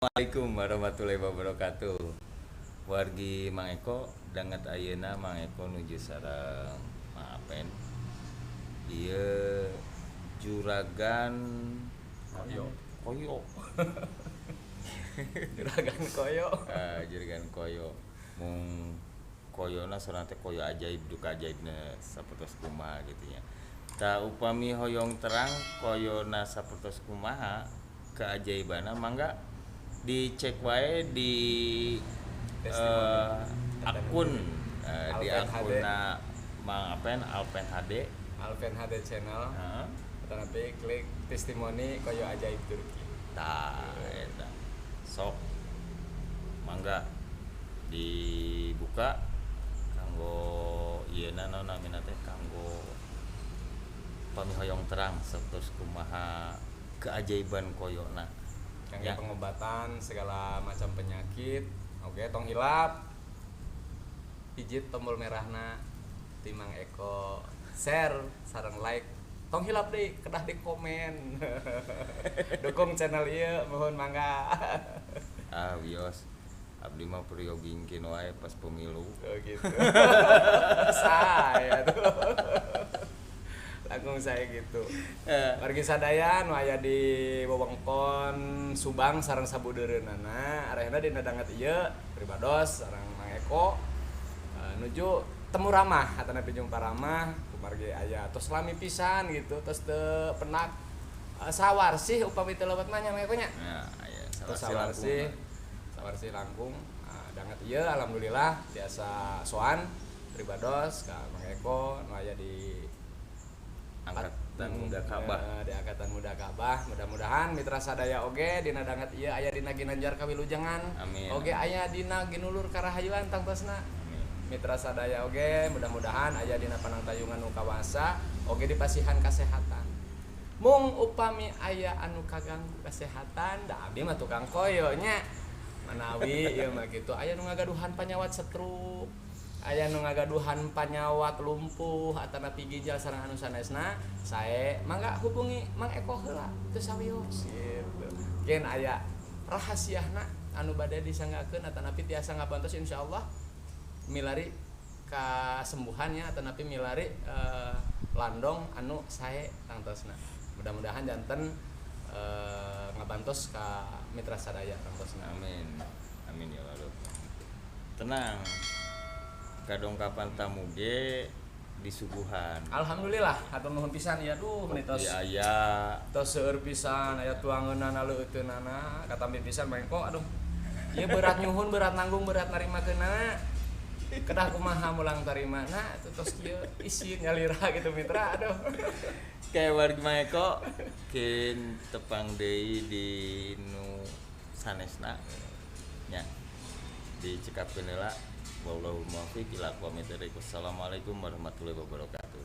Assalamualaikum warahmatullahi wabarakatuh. Wargi Mang Eko, danget ayeuna Mang Eko nuju sareng Mang Apen. Ieu juragan koyo. Koyo. Juragan koyo. Juragan koyo. Mung koyona sorana teh koyo ajaib duka ajaibna sapertos kumaha gitu nya. Tah, upami hoyong terang koyona sapertos kumaha keajaibanna, mangga dicek wae di akun di akunna Mang Apen, Alpen HD. Alpen HD channel. Atau nanti klik testimoni koyo ajaib Turki. Tah eta. Sok mangga dibuka kanggo ieu naon namina teh, kanggo pami hoyong terang sapertos kumaha keajaiban koyona. Kanggo ya, pengobatan segala macam penyakit. Oke, tong hilap pijit tombol merahna ti Mang Eko, share sareng like, tong hilap deui kedah di komen. Dukung channel ieu, mohon mangga. Ah wios, abdi mah priyogingkeun wae pas pemilu. Oh gitu. Saya tuh langkung saya gitu. Wargi sadaya nu aya di wewengkon Subang sareng sabudeureunana, arehna dina danget ieu pribados sareng Mang Eko nuju temu ramah atanapi jumpa ramah kumargi aya tos lami pisan gitu, tos teu penak sawarsih upami teu lewat mah nya Mang Eko nya. Ya, aya. Tos sawarsih, sawarsih langkung danget ieu alhamdulillah biasa soan pribados ka Mang Eko nu aya di Angkatan Muda Ka'bah. Di Angkatan Muda Ka'bah. Mudah-mudahan mitra sadaya oge dina danget ieu aya dina ginanjar kawilujengan. Amin. Oge aya dina ginulur karahayuan tangtosna. Amin. Mitra sadaya oge mudah-mudahan aya dina panangtayungan nu kawasa, oge dipasihan kasehatan. Mung upami aya anu kaganggu kesehatan, da abdi mah tukang koyo nya. Manawi ieu mah kitu aya nu ngagaduhan panyawat stroke, aya nu ngagaduhan panyawat lumpuh atanapi ginjal sareng anu sanesna, sae mangga hubungi Mang Eko heula teu sawios gitu. Gen aya rahasiahna anu bade disanggakeun atanapi tiasa ngabantos, insyaallah milari kasembuhannya atanapi milari landong anu sae tangtosna. Mudah-mudahan janten ngabantos ka mitra sadaya tangtosna. Amin. Amin ya Allah. Tenang. Kadongkapan tamu ge disuguhan. Alhamdulillah, hatur nuhun pisan ya, duh meni tos. Aya tos seueur pisan, aya tuangeunana leuteunana, katampi pisan Mang Eko, aduh. Ieu berat nyuhun, berat nanggung, berat narimakeunana. Kedah kumaha mulang tarimana, tos kieu isin nyalira gitu mitra, aduh. Kayak wargi Mang Eko kin tepang deui di nu sanesna nya. Dicekapkeun heula. Wallahu muwaffiq ila aqwamit thoriq. Wassalamualaikum warahmatullahi wabarakatuh.